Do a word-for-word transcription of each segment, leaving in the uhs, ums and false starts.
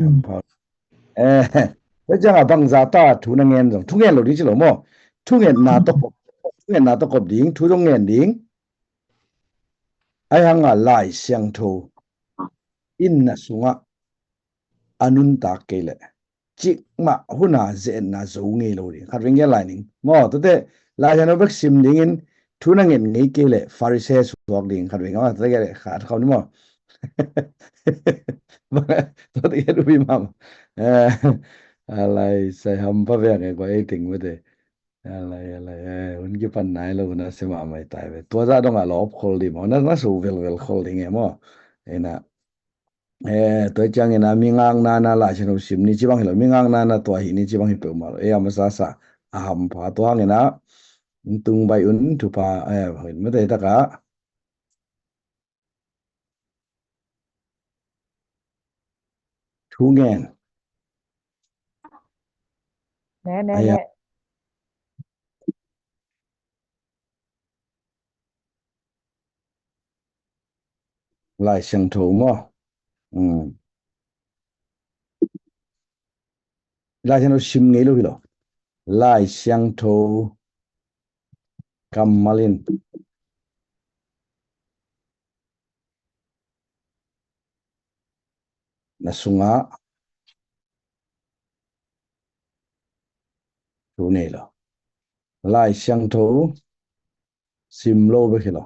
Hampha. Eh, tua ciangah bangzah ta thu na ngen zong, thu ngen lo ding ci lo maw. Thu ngenna tawh kop, thu ngenna tawh kop ding, thu zong ngen ding. Ahi hangah Lai Siangtho in na sungah a nuntak kei leh, cikmah hun a ze-etna zo ngei lo ding. Khat vei gen lai ning. Maw, tuate Lai Siangtho bek sim dingin thu na nget ngei kei leh Pharisee suak ding. Khat vei gen lai, tuate gen lai, khat khawm ni maw. Tuate gen upi mah maw. Eh, a lai sai hampha veng e kua ei ting mate. A lai, a lai, eh, hun kipan nai lo na sim a mai tai ve. Tua zah dong a lawp khol ding maw. Na, na su velvel khol ding e maw. Ina, eh, tua ciangin a mi ngakna na Lai Siangtho sim ni ci bang hi lo, mi ngakna na tua hi ni ci bang hi peuhmah lo. Eh, a masa sa a hampha tua hangin a tung bai un thupha, eh, hin mate taka thu ngen. Ne, ne, aya, ne. Lai Siangtho maw. Hmm. Lai Siangtho sim ngei lo hi lo. Lai Siangtho kammal in na sungah thu nei lo. Lai Siangtho sim lo bek hi lo.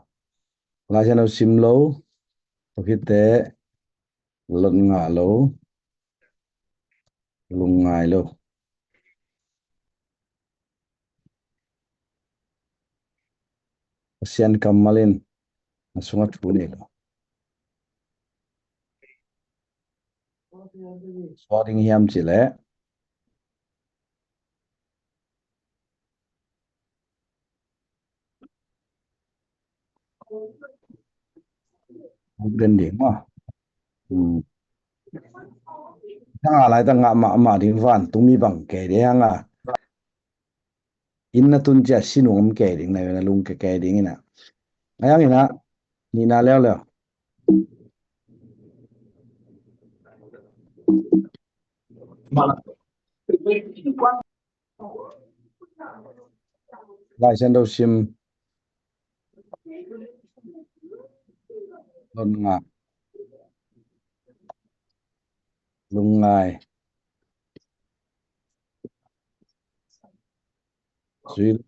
Lai Siangtho sim lo, tua khit teh lot ngah lo, lungngai lo. Pasian kammal in na sungah thu nei lo. Suak ding hiam cih leh den ding maw. Hmm. Tang a lai tang ngah mahmah ding, vantungmi bang kei ding hang a. Inn na tun ciang si nung om kei ding, na lung kei kei ding ina. Ahi hangin a, nihna leuleu. Lai Siangtho sim. Lot ngah. Lungngai. Zui lo.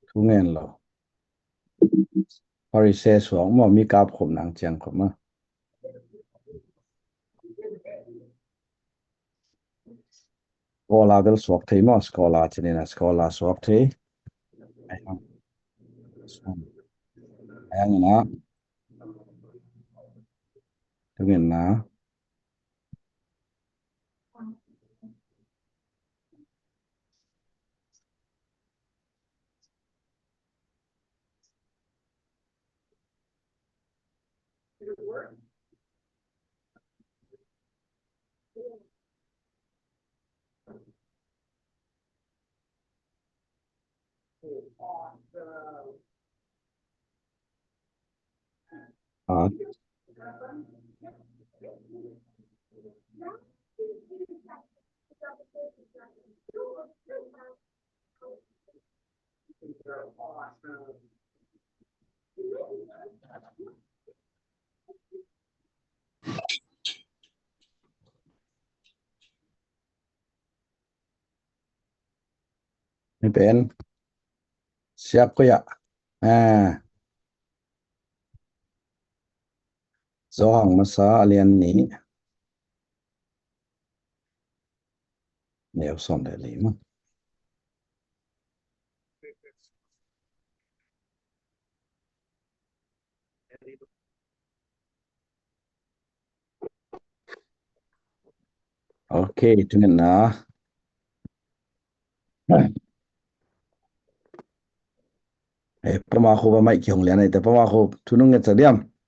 Thu ngen lo. Pharisee suak maw, mi kap khop nang ciang khop maw. Scholar bel suak thei maw, scholar ci ni na, scholar suak thei. Ahi hangin a, thu ngenna. Hih pen siak koi ah. Ah. Johan masa a lian nih, neu sawm le li maw. Ok, thu ngetna. Eh, Pa Ma Khup a maih kihong lian ahih teh, Pa Ma Khup, thu nong ngetsak diam?